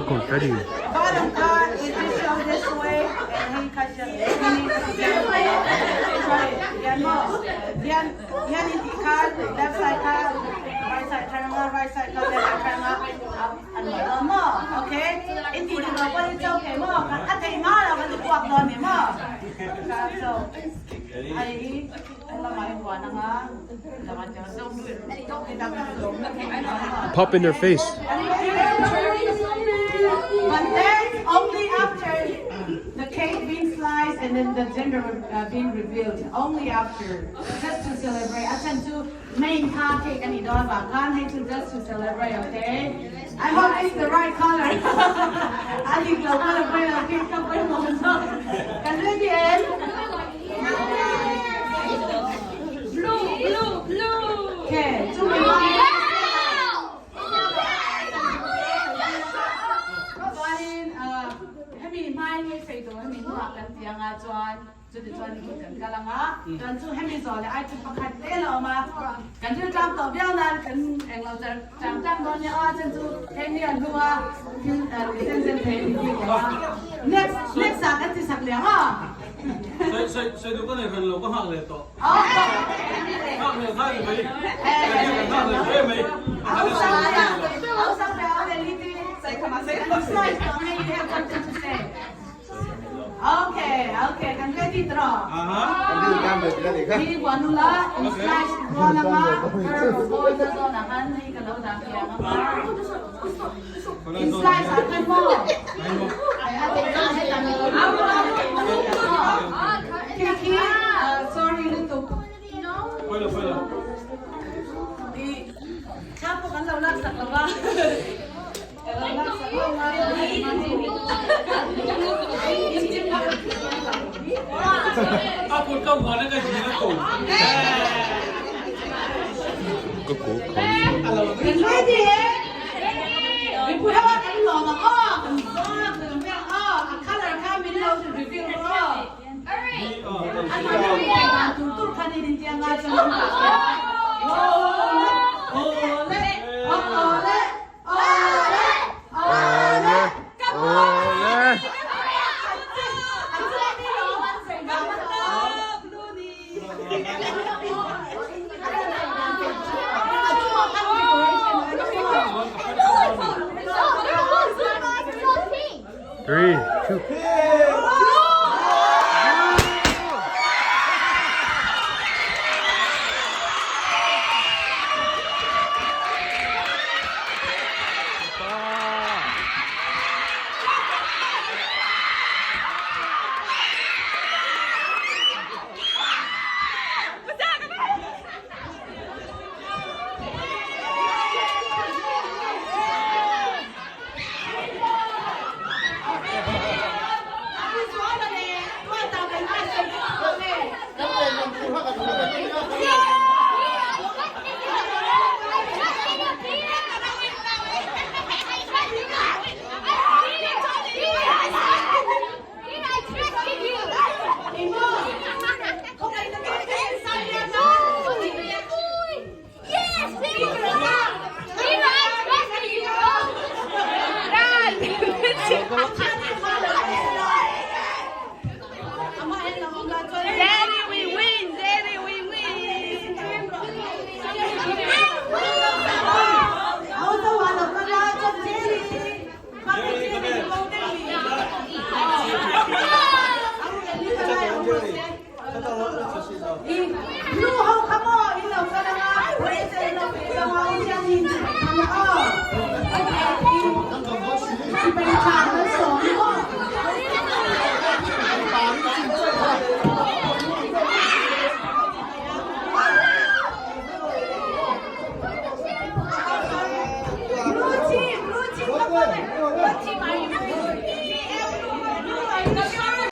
Confetti. Bottom cut is just go this way and he cut you. Yan mo. Yan, yan in cut, left side cut, right side turn nga, right side cut, left side turn nga. Ano mo? Okay? Hindi na ko it's okay mo. At ay ma la kan kuak don ni mo. So, ay Pop in their face. But then only after the cake being sliced and then the gender being revealed. Only after, just to celebrate. Attend to main car cake and idol can't hate to just to celebrate, okay? I hope it's the right color. I think the one of my cake Can you again? Blue, blue, blue. Okay, to my Chuanin hemi hmai ngei sei tu hemi hnuah kan ti anga chuan chuti chuan kan kal anga chuan chu hemi zawh leh ai chu pakhat te la awm a kan thil tlang tawh viau nan kan englo chang chang dawn nia aw chuan chu heng hi an hlung a thil ti zen zen thei an ti bawk a next next ah kan ti sak leh ang aw. Sawi duh ka nei hran lo ka nghak leh tawh. Nghak leh nghak leh mai. Nghak leh hle mai. Okay, okay, kan ready tro. Hi wanula slice ruala nga her boy na zo na kan hei ka lo dah kia nga ma. In slice a kan mo. Kiki, sorry lutuk. Pawilo pawilo. I kha pawh kan lo lak sak lo va. Ka lo lak sak lo va. A kut ka vuan a ka zin a ko. Ka ko kham. Kan ready e. Mipui ho a kan lawm ang aw. Kan zawng kan vel aw. A colour kha min lo reveal rawh aw. A hmana mi ngaih dan tur tur kha ni din tia ngai chuan an dah sia. Awle, awle, awle, awle, awle, ka Awle. 3, 2.